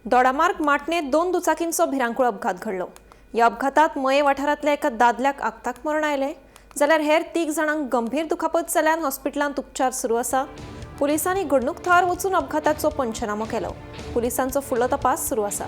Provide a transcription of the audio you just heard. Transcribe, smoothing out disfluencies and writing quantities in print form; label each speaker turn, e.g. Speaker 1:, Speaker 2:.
Speaker 1: दोडामार्ग माटणे 2 दुचाकींचो भिरांकूळ अपघात घडलो. ह्या अपघातात मये वाठारांतल्या एका दादल्याक आक्ताक मरण आयलें, जाल्यार हेर 3 जाणांक गंभीर दुखापत जाल्ल्यान हॉस्पिटलांत उपचार सुरू आसा. पुलिसांनी घडणूक थळार वचून अपघाताचो पंचनामो केलो. पुलिसांचो फुडलो तपास सुरू आसा.